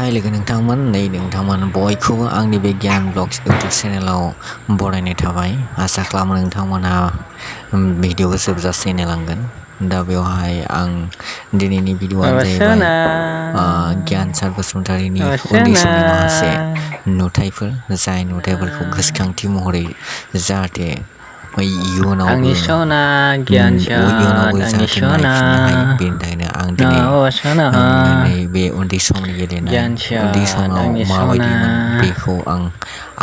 हाय लोगो नोंथांमोन नै नोंथांमोन बयखौबो आंनि बे गियान ब्लग्स इउटुब चेनेलाव बरायनाय थाबाय आसा खालामो नोंथांमोना भिडिअखौ जोबजासे नायलांगोन दा बेवहाय आं दिनैनि भिडिअआनो जाहैबाय गियानसाथ बसुमतारीनि उन्दै समनि माखासे नुथायफोर जाय नुथायफोरखौ गोसोखांथि महरै जाहाथे इयुनावबो जाहाथे नायफिननो हायो बेनि थाखायनो आं दिनै नैबे उन्दै समनि गेलेनाय उन्दै समाव माबायदिमोन बेखौ आं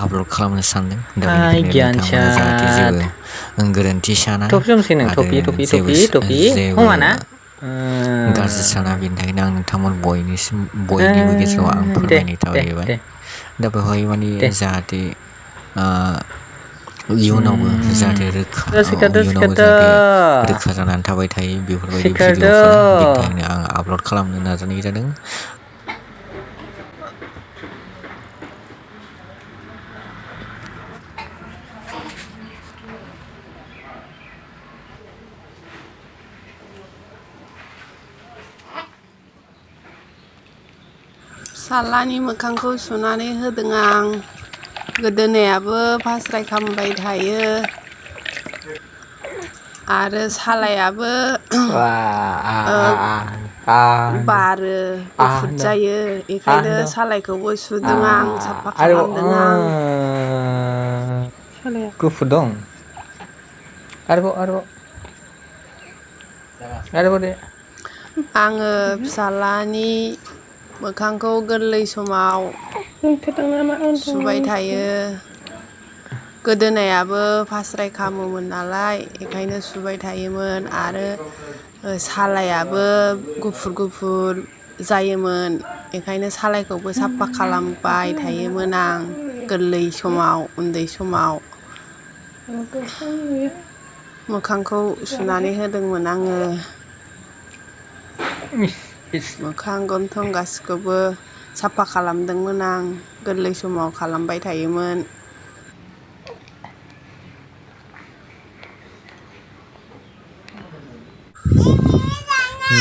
आपल'ड खालामनो सानदों दा बेनिखायनो नोंथांमोना जाहाथे जेबो गोरोन्थि साना आरो जेबो गाज्रि साना बेनि थाखायनो आं नोंथांमोन बयनिबो गेजेराव आं फोरमायनाय थाबाय दा बेवहाय माने जाहाथे इयुनावबो जाहाथे रोखा जानानै थाबाय थायो बेफोरबायदि भिडिअफोरा बेनि थाखायनो आं आपल'ड खालामनो नाजानाय जादों। फिसाज्लानि मोखांखौ सुनानै होदों आं गोदोनायाबो फास्राय खामबाय थायो आरो सालायाबो बारो गुफुर जायो बेखायनो सालायखौबो सुदों आं साफा खालामदों आं गुफुर दं आरोबाव दे आङो फिसाज्लानि मोखांखौ गोरलै समाव सुबाय थायो गोदोनायाबो फास्राय खामोमोन नालाय बेखायनो सुबाय थायोमोन आरो सालायाबो गुफुर जायोमोन बेखायनो सालायखौबो साफा खालामबाय थायोमोन आं गोरलै समाव उन्दै समाव मोखांखौ सुनानै होदोंमोन आङो मोखां गन्थं गासिखौबो साफा खालामदोंमोन आं गोरलै समाव खालामबाय थायोमोन।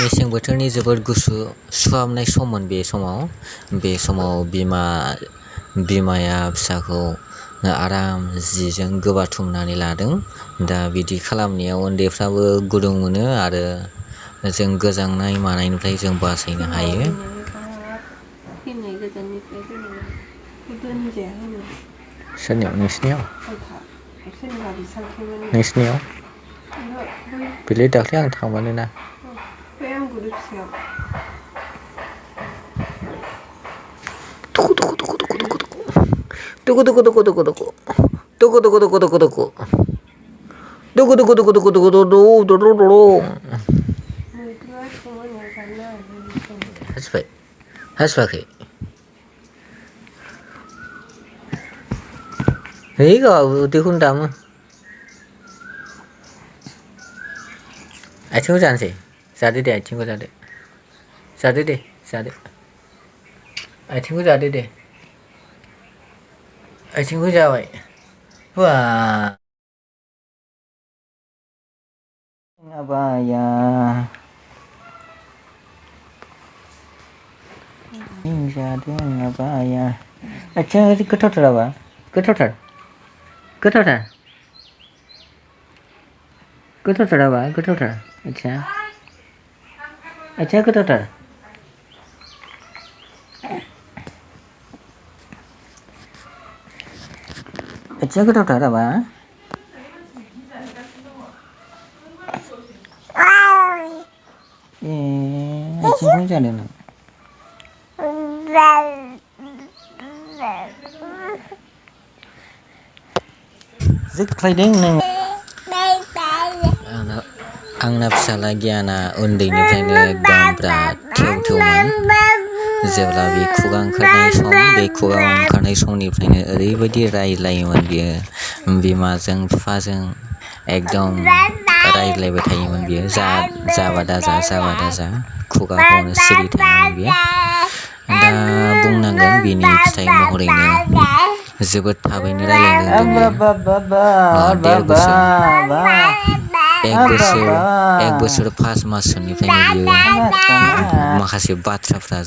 मेसें बोथोरनि जोबोद गुसु सुहाबनाय सममोन बे समाव बिमाया फिसाखौ आराम जिजों गोबाथुमनानै लादों दा बिदि खालामनायाव उन्दैफ्राबो गुदुं मोनो आरो जों गोजांनाय मानायनिफ्राय जों बासायनो हायो। सोरनियाव नोंसिनियाव बेलाय दाख्लै आं थांबानो ना हासुवाखै है गावहा उदैखौनो दामो आथिंखौ जानोसै जादो दे आथिंखौ जादो आथिंखौ जादो दे आथिंखौ जाबाय बा आबाया जादों आबाया आथिङा गोथावथार आबा गोथावथार आबा गोथावथार आथिङा गोथावथार आथिङा गोथावथार आबा आथिंखौनो जादों नों जोख्लायदों नों आंना फिसाला गियाना उन्दैनिफ्रायनो एकदम बिराद थेवमोन जेब्ला बे खुगा ओंखारनाय समनिफ्रायनो ओरैबायदि रायज्लायोमोन बियो बिमाजों बिफाजों एकदम रायज्लायबाय थायोमोन बियो जाबा दाजा खुगाखौनो सिरि थायोमोन बियो दा बुंनांगोन बिनि फिथाइ महरैनो जोबोद थाबैनो रायज्लायनो रोंदों 1.5 बोसोर एक बोसोर 5 मासनिफ्रायनो बियो माखासे बाथ्राफ्रा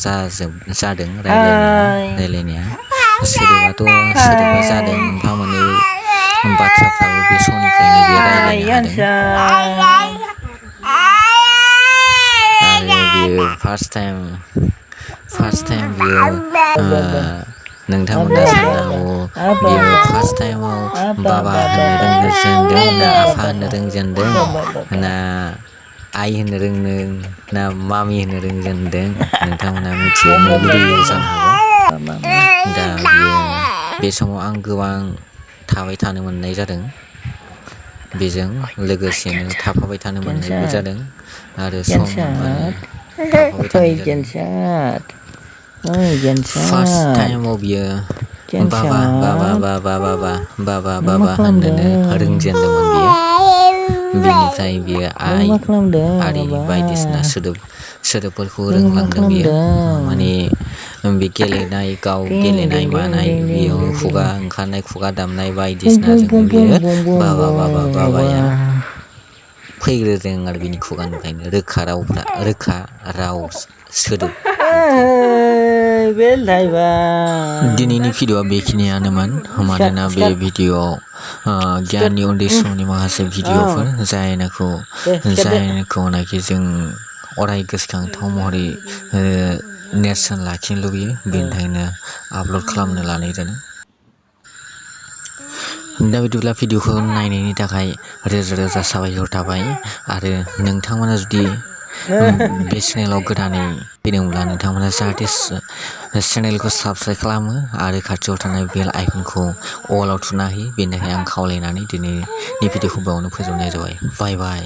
जादों रायलायनाया सोदोबा जादों मोनफा-मोननै बाथ्राफ्राबो बे समनिफ्रायनो बे रायलायनो हादों आरो बियो फार्स्ट टाइम बियो नोंथांमोना साननो हागौ बियो फार्स्ट टाइमाव बाबा होननो रोंजेनदों ना आफा होननो रोंजेनदों ना आइ होननो रोंदों ना मामि होननो रोंजेनदों नोंथांमोना मिथिनो लुबैयो जानो हागौ दा बे समाव आं गोबां थाबाय थानो मोननाय जादों बेजों लोगोसेनो थाफाबाय थानो मोननायबो जादों आरो सम मोनबानो थाफाबाय थानाय जादों फार्स्ट टाइमाव बियो बाबा होननोनो रोंजेनदोंमोन बियो बिनिफ्राय बियो आइ आरि बायदिसिना सोदोबफोरखौ रोंलांदों बियो माने बे गेलेनाय मानाय बेयाव खुगा ओंखारनाय खुगा दामनाय बायदिसिनाजोंनो बियो बाबाया फैग्रोदों आरो बिनि खुगानिफ्रायनो रोखा राव सोदोब दिनैनि भिडिअआ बेखिनियानोमोन मानोना बे भिडिअआव गियाननि उन्दै समनि माखासे भिडिअफोर जायखौनाखि जों अराय गोसोखांथाव महरै नेरसोन लाखिनो लुबैयो बेनि थाखायनो आपल'ड खालामनो लानाय जादों दा बिदिब्ला भिडिअखौ नायनायनि थाखाय रोजा साबायखर थाबाय आरो नोंथांमोना जुदि बे चेनेलाव गोदानै फैदोंब्ला नोंथांमोना जाहाथे चेनेलखौ साबस्क्राइब खालामो आरो खाथियाव थानाय बेल आइकनखौ अलाव थुना होयो बेनि थाखाय आं खावलायनानै दिनैनि भिडिअखौ बेयावनो फोजोबनाय जाबाय बाय